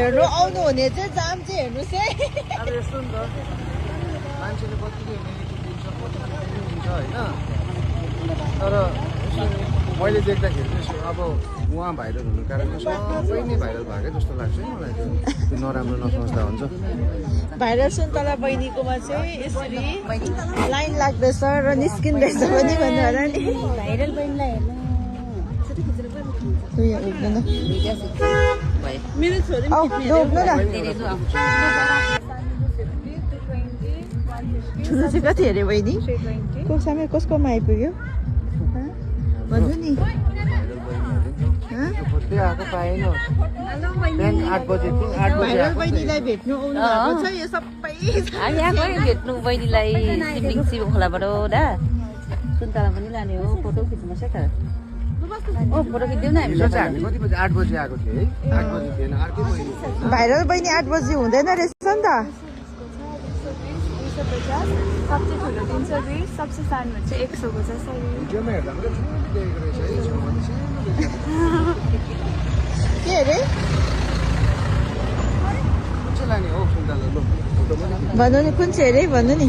हेर्नु आउनुहुने चाहिँ जाम चाहिँ हेर्नुहोस् है। अब यस्तो नि त मान्छेले कतिले नेगेटिभ दिन्छ कतिले हुन्छ होइन तर मैले देख्दाखेरि चाहिँ अब उहाँ भाइरल हुनु कारणले सबै नै भाइरल भएको जस्तो लाग्छ है मलाई त्यो नराम्रो नसोच्दा हुन्छ भाइरल सुन्तला बहिनीकोमा चाहिँ यसरी लाइन लाग्दैछ र निस्किँदैछ पनि भन्नु होला नि। भाइरल बहिनीलाई हेर्नु मेरो छोरी ठुलो चाहिँ कति अरे बहिनी को समय कसकोमा आइपुग्यो भन्नु नि। आएको पाएन बिहान 8 बजे थियो 8 बजे भाइरल बहिनीलाई भेट्नु आउनु भएको छ यो सबै यहाँ गयो भेट्नु बहिनीलाई सिमिङ सिमिङ खोलाबाट दा सुन्तला पनि लाने हो फोटो खिच्नु छ त ओ फोटो खिच्दिउँ न हामी हामी कति बजे 8 बजे आएको थियो है 8 बजे थिएन अर्कै बहिनी भाइरल बहिनी 8 बजे हुँदैन रहेछ नि त। सबसे ठुलो 320 सबसे सानो चाहिँ 100 को छ सरी भिडियोमा हेर्दा पनि ठुलो देखेको रहेछ है छेउमा के अरे कुन चाहिँ लाने हो सुन्तला लो फोटो पनि भन्नु नि कुन चाहिँ अरे भन्नु नि।